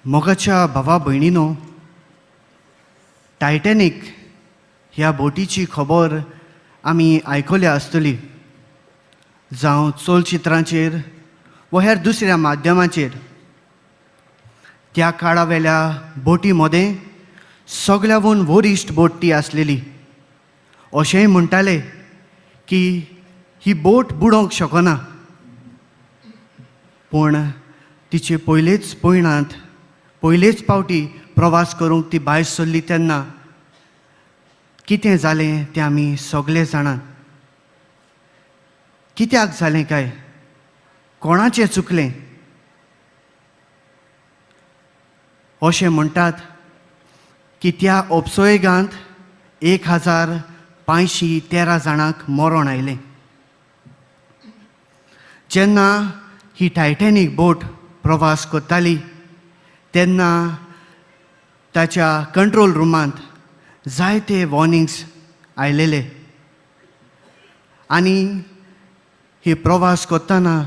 मोगाच्या भावा भयणीनो, टायटॅनीक ह्या बोटीची खबर आमी आयकल्या आसतली, जावं चलचित्रांचेर वा हेर दुसऱ्या माध्यमाचेर. त्या काळा वेल्या बोटी मदें सगळ्यावून वरिश्ठ बोट ती आसलेली. अशेंय म्हणटाले की ही बोट बुडोवंक शकना. पूण तिचे पयलेच पयणांत, पयलेच पावटी प्रवास करूंक ती भायर सरली तेन्ना कितें जालें तें आमी सगळे जाणात. कित्याक जालें काय? कोणाचें चुकलें? अशें म्हणटात की त्या उपसोयगांत 1513 जाणांक मरण आयलें. जेन्ना ही टायटॅनीक बोट प्रवास करताली तेन्ना ताच्या कंट्रोल रुमांत जायते वॉर्निंग्स आयलेले आनी ही प्रवास करतना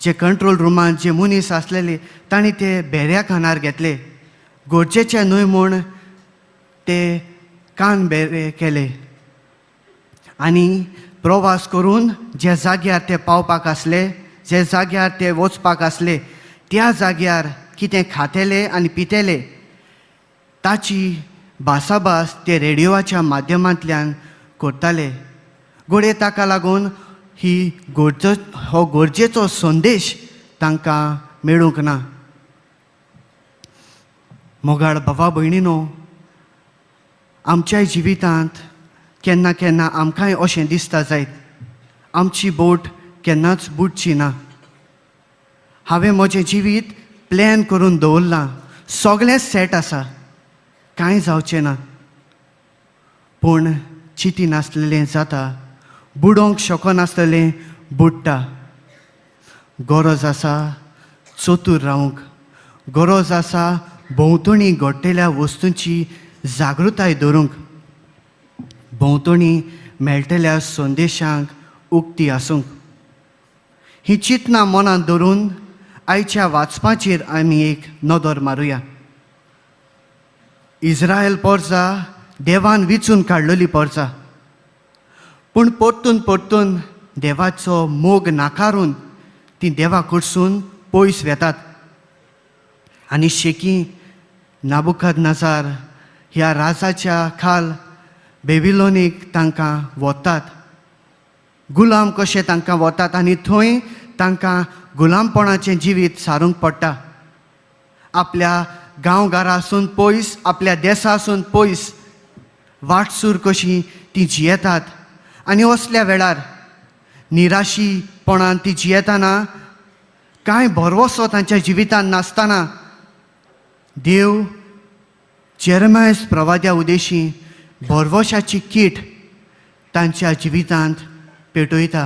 जे कंट्रोल रुमांत जे मनीस आसलेले तांणी ते भेऱ्या कानार घेतले, गरजेचे न्हय म्हूण ते कान भेरे केले आनी प्रवास करून जे जाग्यार ते पावपाक आसले, जे जाग्यार ते वचपाक आसले त्या जाग्यार कितें खातेले आनी पितेले ताची भासाभास ते रेडियोच्या माध्यमांतल्यान करताले. घडये ताका लागून ही गरज, हो गरजेचो संदेश तांकां मेळूंक ना. मोगाळ भावा भयणीनो, आमच्याय जिवितांत केन्ना केन्ना आमकांय अशें दिसता जायत, आमची बोट केन्नाच बुडची ना. हांवें म्हजें जिवीत प्लॅन करून दवरलां, सगळें सेट आसा, कांय जावचें ना. पूण चिती नासलेलें जाता, बुडोवंक शकनासलेलें बुडटा. गरज आसा चतूर रावंक, गरज आसा भोंवतणी घडटेल्या वस्तूंची जागृताय दवरूंक, भोंवतणी मेळटल्या संदेशांक उक्ती आसूंक. ही चिंतनां मनांत धरून आयच्या वाचपाचेर आमी एक नदर मारुया. इस्रायल पोरजा देवान विचून काडलेली पोरजा, पूण परतून परतून देवाचो मोग नाकारून ती देवा कडसून पयस वेतात आनी शेकी नाबुकद नजार ह्या राजाच्या खाल बेबिलोनीक तांकां वतात, गुलाम कशे तांकां वतात आनी थंय तांकां गुलामपणाचें जिवीत सारूंक पडटा. आपल्या गांवघरासून पयस, आपल्या देसासून पयस वाटसूर कशी ती जियेतात आनी असल्या वेळार निराशीपणान ती जियेतना, कांय भरवसो तांच्या जिवितांत नासतना देव जेरमायस प्रवाद्या उदेशी भरवशाची कीट तांच्या जिवितांत पेटयता.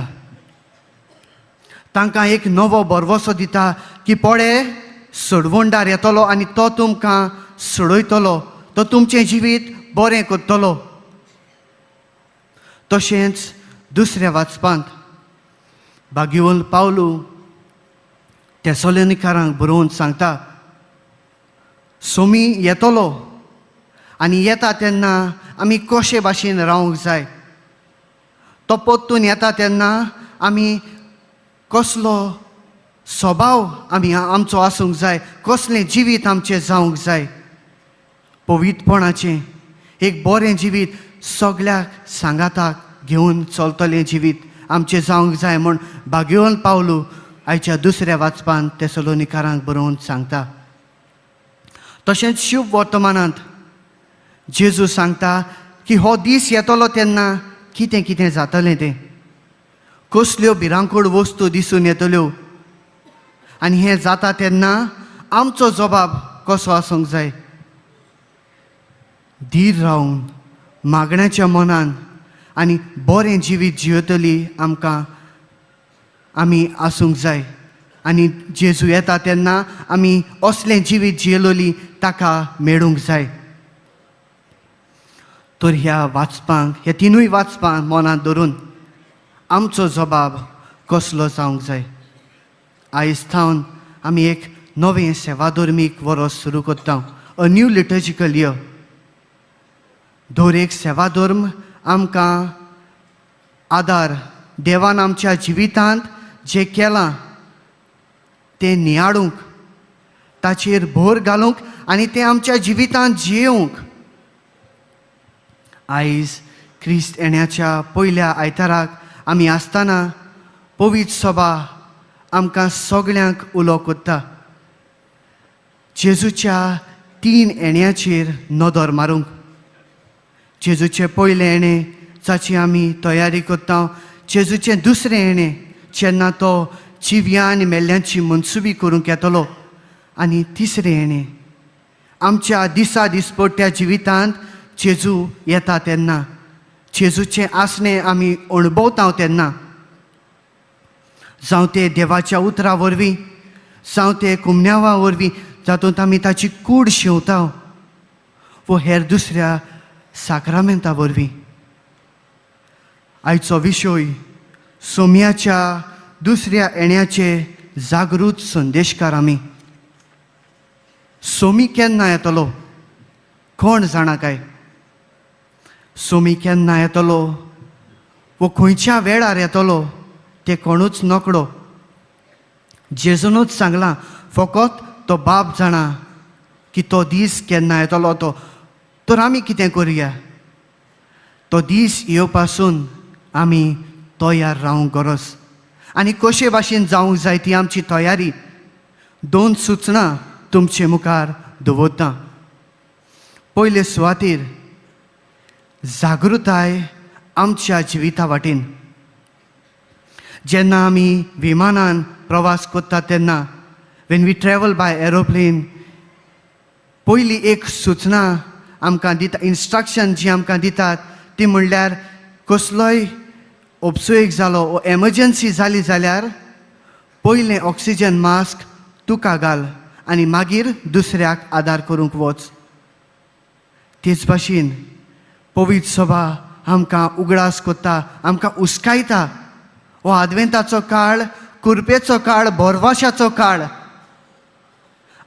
तांकां एक नवो भरवसो दिता की पळे, सोडवणदार येतलो आनी तो तुमकां सोडयतलो, तो तुमचें जिवीत बरें करतलो. तशेंच दुसऱ्या वाचपांत भाग्यवंत पावलू तेसोलेनिकारांक बरोवन सांगता, सोमी येतलो आनी येता तेन्ना आमी कशे भाशेन रावंक जाय, तो परतून येता तेन्ना आमी कसलो स्वभाव आमी आमचो आसूंक जाय, कसलें जिवीत आमचें जावंक जाय, पवित्रपणाचें एक बरें जिवीत, सगळ्याक सांगाताक घेवन चलतलें जिवीत आमचें जावंक जाय म्हूण भाग्यवंत पावलू आयच्या दुसऱ्या वाचपांत तेसलोनिकारांक बरोवन सांगता. तशेंच शुभ वर्तमानांत जेजू सांगता की हो दीस येतलो तेन्ना कितें कितें जातलें, तें कसल्यो भिरांकूळ वस्तू दिसून येतल्यो आनी हें जाता तेन्ना आमचो जबाब कसो आसूंक जाय. धीर रावन मागण्याच्या मनान आनी बरें जिवीत जियेतली आमकां आमी आसूंक जाय आनी जेजू येता तेन्ना आमी असलें जिवीत जियेलोली ताका मेळूंक जाय. तर ह्या वाचपांक, ह्या तिनूय वाचपांक मनांत धरून आमचो जबाब कसलो जावंक जाय? आयज थावन आमी एक नवें सेवाधर्मीक वरोस सुरू करता, अ न्यू लिटर्जिकल इयर. दर एक सेवाधर्म आमकां आदार, देवान आमच्या जिवितांत जें केलां तें नियाळूंक, ताचेर भर घालूंक आनी तें आमच्या जिवितांत जियेवंक. आयज क्रिस्त येण्याच्या पयल्या आयताराक आमी आसतना पवित्र सभा आमकां सगळ्यांक उलो करता जेजूच्या तीन येण्याचेर नदर मारूंक. जेजूचें पयलें येणें जाची आमी तयारी करता, जेजूचें दुसरें येणें जेन्ना तो जिव्या आनी मेल्ल्यांची मनसुबी करूंक येतलो, आनी तिसरें येणें आमच्या दिसा दिसपट्ट्या जिवितांत जेजू येता तेन्ना, जेजूचें आसणें आमी अणभवता तेन्ना, जावं तें देवाच्या उतरा वरवीं, जावं तें कुमन्यावा वरवीं जातूंत आमी ताची कूड शेंवता, वो हेर दुसऱ्या साक्रामेंता वरवीं. आयचो विशय, सोम्याच्या दुसऱ्या येण्याचे जागृत संदेशकार आमी. सोमी केन्ना येतलो कोण जाणा काय? सोमी केन्ना येतलो वो खंयच्या वेळार येतलो तें कोणूच नकळो. जेजूनूच सांगलां, फकत तो बाप जाणा की तो दीस केन्ना येतलो तो. तर आमी कितें करुया? तो दीस येवपासून आमी तयार रावंक गरज. आनी कशे भाशेन जावंक जाय ती आमची तयारी? दोन सुचनां तुमचे मुखार दवरता. पयले सुवातेर जागृताय आमच्या जिविता वाटेन. जेन्ना आमी विमानान प्रवास करता तेन्ना, when we travel by aeroplane, पयली एक सुचना आमकां दिता, इन्स्ट्रक्शन जी आमकां दितात ती म्हणल्यार कसलोय अपसोयक जालो वो एमर्जन्सी जाली जाल्यार पयलें ऑक्सिजन मास्क तुका घाल आनी मागीर दुसऱ्याक आदार करूंक वच. तेच भाशेन पवित्र सभा आमकां उगडास करता, आमकां उस्कायता, हो आदवेंताचो काळ कुरपेचो काळ, भरवशाचो काळ.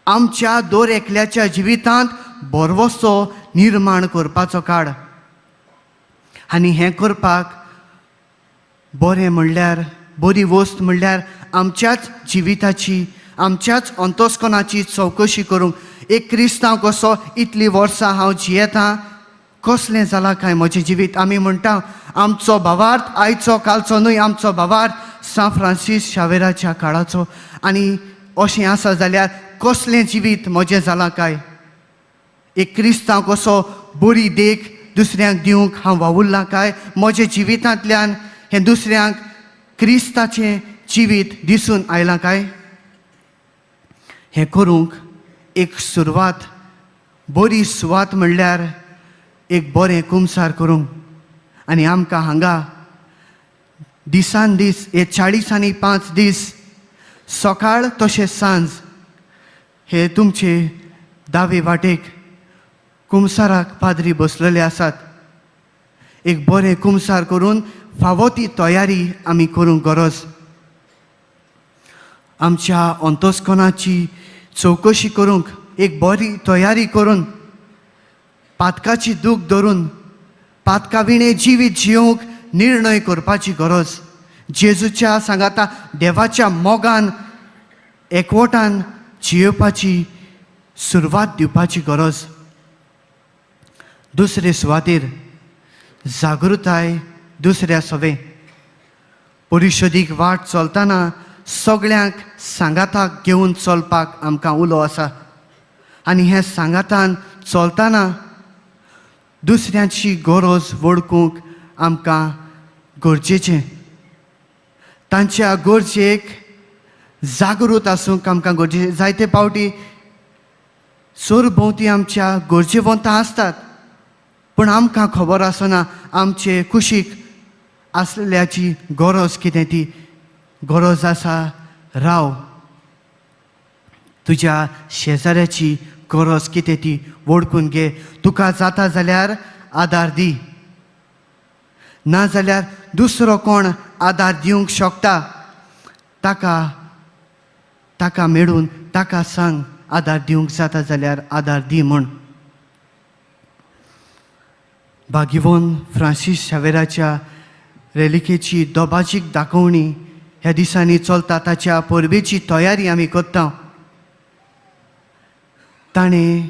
आमच्या दर एकल्याच्या जिवितांत भरवसो निर्माण करपाचो काळ. आनी हें करपाक बरें म्हणल्यार, बरी वस्त म्हणल्यार आमच्याच जिविताची, आमच्याच अंतस्कनाची चवकशी करूंक. एक क्रिस्तांव कसो इतलीं वर्सां हांव जियेतां, कसलें जालां काय म्हजें जिवीत? आमी म्हणटा आमचो भावार्थ आयचो कालचो न्हय, आमचो भावार्थ सांत फ्रांसीस शावेराच्या काळाचो. आनी अशें आसा जाल्यार कसलें जिवीत म्हजें जालां काय? एक क्रिस्तांव कसो बरी देख दुसऱ्यांक दिवंक हांव वावुरलां काय? म्हज्या जिवितांतल्यान हें दुसऱ्यांक क्रिस्ताचें जिवीत दिसून आयलां काय? हें करूंक एक सुरवात, बरी सुवात म्हणल्यार एक बरें कुमसार करूंक. आनी आमकां हांगा दिसान दीस हे 45 दीस सकाळ तशें सांज हे तुमचे दावे वाटेक कुमसाराक पाद्री बसलेले आसात. एक बरें कुमसार करून फावो ती तयारी आमी करूंक गरज. आमच्या अंतस्कनाची चवकशी करूंक एक बरी तयारी करून, पातकाची दूख धरून पातका विणें जिवीत जियोवंक निर्णय करपाची गरज. जेजूच्या सांगाता देवाच्या मोगान एकवटान जियेवपाची सुरवात दिवपाची गरज. दुसरे सुवातेर जागृताय दुसऱ्या सवे. परिशदीक वाट चलतना सगळ्यांक सांगाताक घेवन चलपाक आमकां उलो आसा. आनी हें सांगातान चलतना दुसऱ्यांची गरज वळखूंक आमकां गरजेचें, तांच्या गरजेक जागृत आसूंक आमकां गरजेचें. जायते फावटी सरभोंवती आमच्या गरजेवंतां आसतात, पूण आमकां खबर आसना आमचे कुशीक आसल्याची गरज कितें ती. गरज आसा, राव, तुज्या शेजाऱ्याची गरज कितें ती वळखून घे, तुका जाता जाल्यार आदार दी, नाजाल्यार दुसरो कोण आदार दिवंक शकता ताका, ताका मेळून ताका सांग आदार दिवंक जाता जाल्यार आदार दी म्हूण. भाग्यवंत फ्रांसीस शावेराच्या रेलिकेची दोबाजीक दाखोवणी ह्या दिसांनी चलता. ताच्या परबेची तयारी आमी करता. ताणें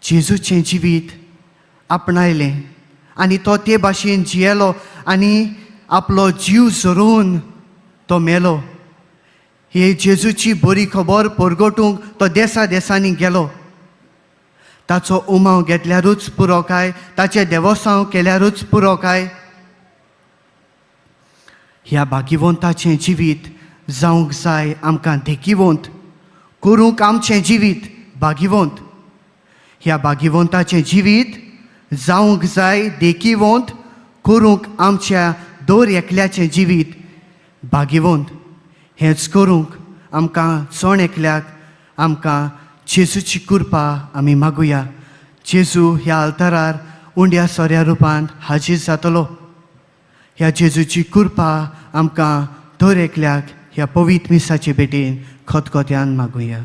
जेजूचें जिवीत आपणायलें आनी तो ते भाशेन जियेलो आनी आपलो जीव झरोवन तो मेलो. हे जेजूची बरी खबर परगटूंक तो देसा देसांनी गेलो. ताचो उमाव घेतल्यारूच पुरो काय, ताचें देवोसांव केल्यारूच पुरो काय? ह्या भाग्यवंताचें जिवीत जावंक जाय आमकां देखिवंत, करूंक आमचें जिवीत भाग्यवंत. ह्या भाग्यवंताचें जिवीत जावंक जाय देखिवंत, करूंक आमच्या दर एकल्याचें जिवीत भाग्यवंत. हेंच करूंक आमकां चण एकल्याक आमकां जेजूची कृपा आमी मागुया. जेजू ह्या आल्तारार उंड्या सोऱ्या रुपान हाजीर जातलो. ह्या जेजूची कृपा आमकां दर एकल्याक ह्या पवित्र मिसाचे भेटेन खतखत्यान मागुया.